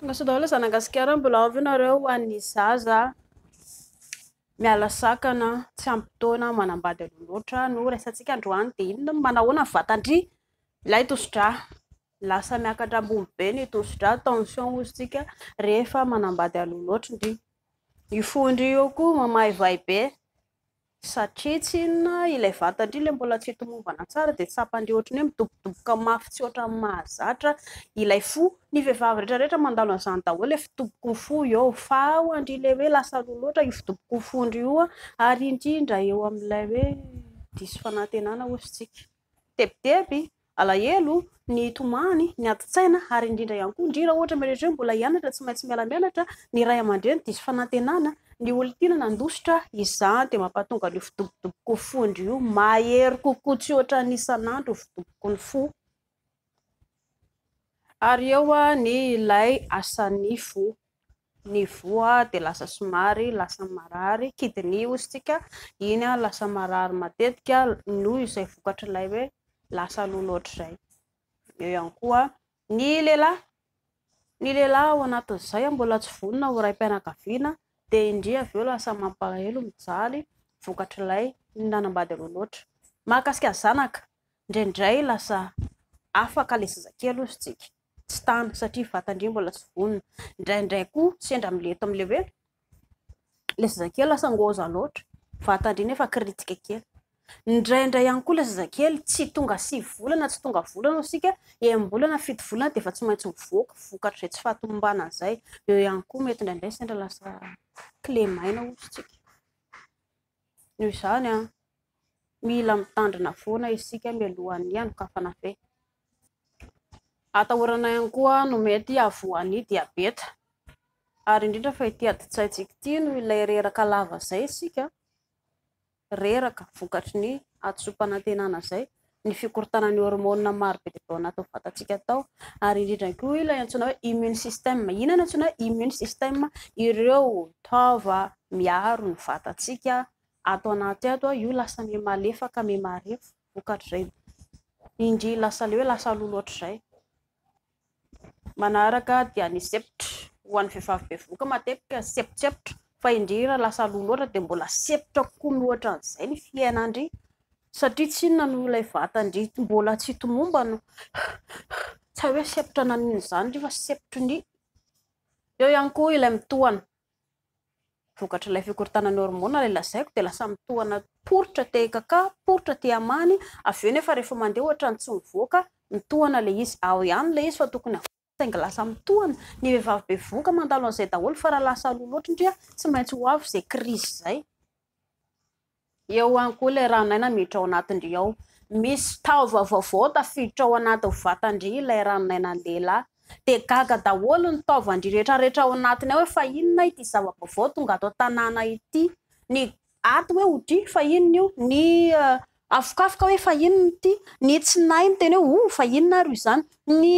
Tonga soa daholo zanak'i Gasikara, mbola ao ve nareo ho an'ny zaza miala sakana, tsy ampy taona, manambady aloha loatra no raisantsika androany. Dia inona no manahoana ny vatan-dry? Ilay tosi-drà. Lasa miakatra ambony be ny tosi-drà, tension hozy tsika rehefa manambady aloha loatra ndry. Io fon-dry io koa mamaivay be. Satria tsinona ilay vatan-dry ilay mbola tsy tomombana tsara dia tsapan-dry ohatran'ny hoe midobodoboka mafy tsy ohatran'ny mahazatra ilay fo. Ny vehivavy rehetra rehetra mandalo an'izany daholo ilay fidoboky ny fo eo. Fa ho an-dry ilay hoe lasa aloha loatra io fidoboky ny fon-dry io ary indrindra eo amin'ilay hoe diso fanantenana hozy tsika. Tebiteby, alahelo, ny tomany, ny adin-tsaina ary indrindra ihany koa indrindra ohatra mieritreritra hoe mbola hianatra tsy maintsy miala mianatra, ny ray aman-dreny diso fanantenana, ny olon-tiana nandositra, izany dia mampatonga an'io fidobodoboky ny fon-dry io mahery kokoa tsy ohatran'ny isan'andro ny fidoboky ny fo. Ary eo ny ilay asan'ny fo. Ny voa dia lasa somary lasa marary, kidney hozy tsika, iny lasa marary matetika noho izay vokatr'ilay hoe lasa aloha loatra izay. Eo ihany koa ny lehilahy, ny lehilahy ao anatin'izay mbola tsy vonona ho raim-pianakaviana dia indria avy eo lasa mampalahelo, mijaly vokatr'ilay nanambady aloha loatra. Mahakasika ny zanaka, indraindray lasa afaka ilay zazakely hozy tsika. Tsy tana satria vatan-dry mbola tsy vonona. Indraindray koa sendra amin'ilay eto amin'ilay hoe ilay zazakely lasa ngôza loatra, vatan-dry nefa kritika kely. Indraindray ihany koa ilay zazakely tsy tonga 9 volana, tsy tonga volana isika, 6-bolana, 7 volana dia efa tsy maintsy mivoaka vokatr'izay tsy fahatomombanana izay. Eo ihany koa mety indraindray sendra lasa kilemaina hozy tsika. Noho izany, mila mitandrina foana isika mialohan'ny hanokafana fe. Atahorana ihany koa no mety hahavoan'ny diabeta. Ary indrindra fa ity adin-tsaintsika ity noho ilay reraka lava izay isika, reraka vokatry ny hadisoam-panantenana izay, ny fikorontanan'ny hormonina maro be dia be ao anatin'ny vatantsika tao, ary indrindra koa ilay antsoina hoe immune system. Inona no antsoina hoe immune system? Ireo taova miaro ny vatantsika ato anaty ato, io lasa miha-malefaka, miha-marefo vokatr'izay. Indri lasa ilay hoe lasa aloha loatra izay. Manaraka dia ny sempotra. Ho an'ny vehivavy bevohoka matetika sempontsempotra, fa indrindra lasa aloha loatra dia mbola sempotra kokoa mihoatra an'izay ny fiainan-dry. Satria tsy inona no ilay vatan-dry mbola tsy tomombana. Tsy hay hoe sempotra naninona izany ry fa sempotry ny. Eo ihany koa ilay mitohana. Vokatr'ilay fikorontanan'ny hormonina ilay lazaiko dia lasa mitohana poritra te hikaka, poritra te hamany, avy eo nefa rehefa mandeha ohatran'ny tsy mivoaka, mitohana ilay izy. Ao ihany ilay izy fa tokony avoaka saingy lasa mitohana. Ny vehivavy bevohoka mandalo an'izay daholo fa raha lasa aloha loatra ndry tsy maintsy ho avy izay crise izay. Eo ihany koa ilay ranon'aina miditra ao anatin-dry ao. Misy taova vaovao tafiditra ao anatin'ny vatan-dry ilay ranon'ainan'ny lehilahy. Dia gaga daholo ny taovan-dry rehetrarehetra ao anatiny ao hoe fa inona ity zava-baovao tonga ato an-tanàna ity. Ny aty hoe odry fa inona io, ny afokafoka hoe fa inona ity, ny tsinay miteny hoe o fa inona ary io izany, ny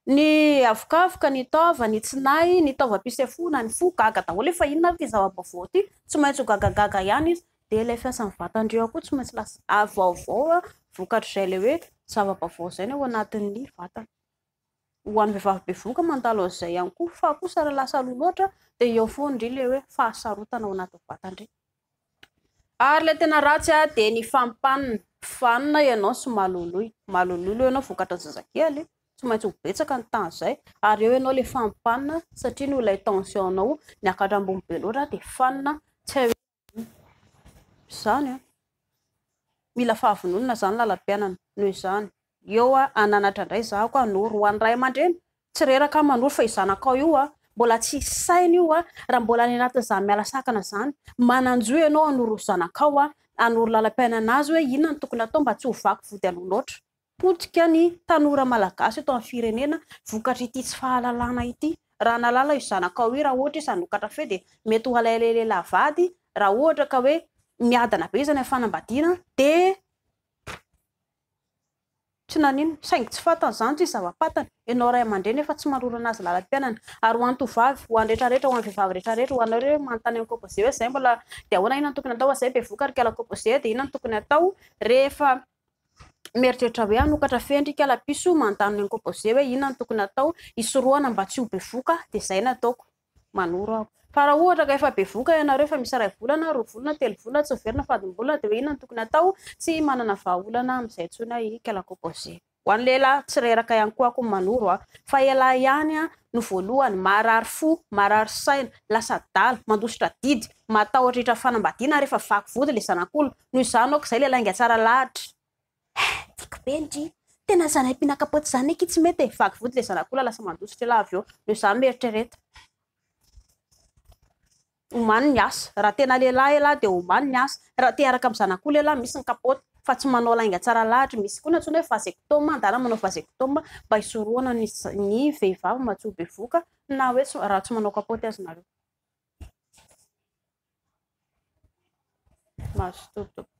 ny avokavoka, ny taova, ny tsinay, ny taovam-pisefoana, ny fo, gaga daholo hoe fa inona ary ity zava-baovao ity, tsy maintsy ho gagagaga ihany izy. Dia ilay fiasan'ny vatan-dry ao koa tsy maintsy lasa vaovao vokatr'izay ilay hoe zava-baovao izay ny ao anatin'ny vatana. Ho an'ny vehivavy bevohoka mandalo an'izay ihany koa, fa kosa raha lasa aloha loatra dia eo foana indry ilay hoe fahasarotana ao anatin'ny vatan-dry. Ary ilay tena ratsy dia ny fampanina. Fanina ianao sy maloloy. Maloloy aloha ianao vokatra zazakely, tsy maintsy ho betsaka ny tany izay. Ary eo ianao ilay fampanina satria noho ilay tension-nao niakatra ambony be loatra dia fanina tsy hay hoe izany an. Mila fahavononana izany lalam-piainana. Noho izany, eo aho hananatra indray izaho hanoro ho an'ny ray aman-dreny. Tsy reraka aho manoro fa io zanakao io an, mbola tsy hisy saina io an, raha mbola any anatin'izany miala sakana izany. Manan-jo ianao hanoro ny zanakao an, hanoro lalam-piainana azy hoe inona no tokony hatao mba tsy ho vaky vody aloha loatra. Potika ny tanora malagasy eto amin'ny firenena vokatr'ity tsy fahalalana ity. Raha nahalala io zanakao io raha ohatra izy hanokatra fe dia mety ho alailay vady, raha ohatra ka hoe miadana be izy any amin'ny fanambadiana dia tsy naninona. Saingy tsy fantany izany tsy zava-pantany. Ianao ray aman-dreny efa tsy manoro anazy lalam-piainana. Ary ho an'ny tovovavy, ho an'ny rehetrarehetra, ho an'ny vehivavy rehetrarehetra, ho anareo manontany amin'ny composé hoe izay mbola dia ahoana inona no tokony atao, izay bevohoka ry kala composé dia inona no tokony atao rehefa. Mieritreritra hoe hanokatra fe ndry ikala piso, manontany ny composé hoe inona no tokony hatao hisorohana mba tsy ho bevoka dia izay no ataoko, manoro aho. Fa raha ohatra ka efa bevoka ianareo efa misy iray volana, roa volana, telo volana, tsy miverina fadimbolana dia hoe inona no tokony hatao, tsy manana vahaolana amin'izay intsony aho ikala composé. Ho an'ny lehilahy, tsy reraka ihany koa aho manoro a! Fa ialahy ihany no voalohany, marary fo, marary saina, lasa adala, mandositra adidy, matahotra hiditra fanambadiana rehefa vaky vody ilay zanak'olona. Noho izany aoka izay ilay lainga tsara lahatra. Eh! Tiako be ndry! Tena izany ampiana kapoty izany akia tsy mety e! Vaky vody ilay zanak'olona lasa mandositra ialahy avy eo. Noho izany mieritrereta. Omano ny asa. Raha tena lehilahy ialahy dia omano ny asa. Raha te hiaraka amin'ny zanak'olona ialahy, misy ny kapoty fa tsy manao lainga tsara lahatra. Misy koa ny antsoina hoe vasectome, andana manao vasectome mba hisorohana ny ny vehivavy mba tsy ho bevoka na hoe raha tsy manao kapoty aza nareo. Mazotoa tompoko.